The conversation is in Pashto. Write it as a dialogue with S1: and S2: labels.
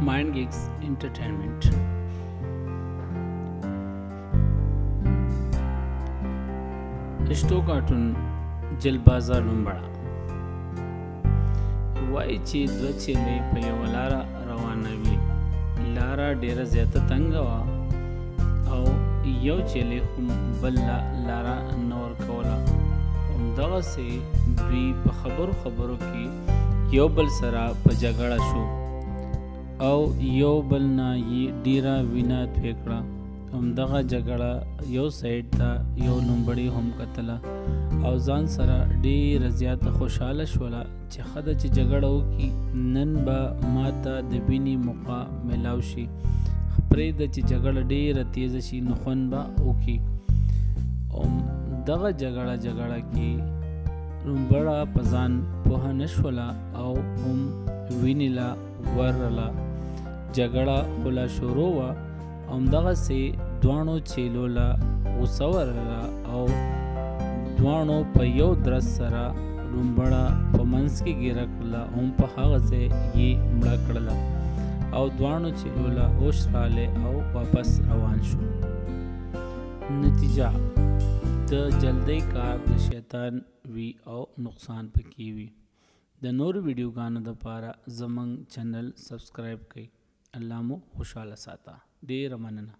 S1: مایند ګیکس انټرټینمنټ. اشتو کارټون جلبازه لومبړه. وایي چې دوه چیلې په یوه لاره روانه وي. لاره ډیره زیاته تنګه وه او یو چیلې هم بل له لاره نه ورکوله. همدغسې دوی په خبرو خبرو کې یو بل سره په جګړه شو او یو بل نه یې ډیره وینه توی کړه. همدغه جګړه یو سایډ ته یو لومبړي هم کتله او ځان سره ډیره زیاته خوشحاله شوله چې ښه ده چې جګړه وکړي، نن به ماته د وینې موقع ملاو شي، پرېږده چې جګړه ډیره تیزه شي نو خوند به وکړي. دغه جګړه جګړه کې لومبړه په ځان پوهه نه شوله او هم وینې له ورله. جګړه خو لا شروع وه. همدغسې دواړو چیلو له غوسه ورغله او دواړو په یو درز سره لومبړه په منځ کې ګیره کړله، هم په هغه ځای یې مړه کړله او دواړو چیلو له هوش راغلی او واپس روان شو. نتیجه: د جلدۍ کار د شیطان وي او نقصان پکې وي. د نورو ویډیوګانو دپاره زمونږ چینل سبسکرایب کړئ. الله مو خوشحاله ساته. ډیره مننه.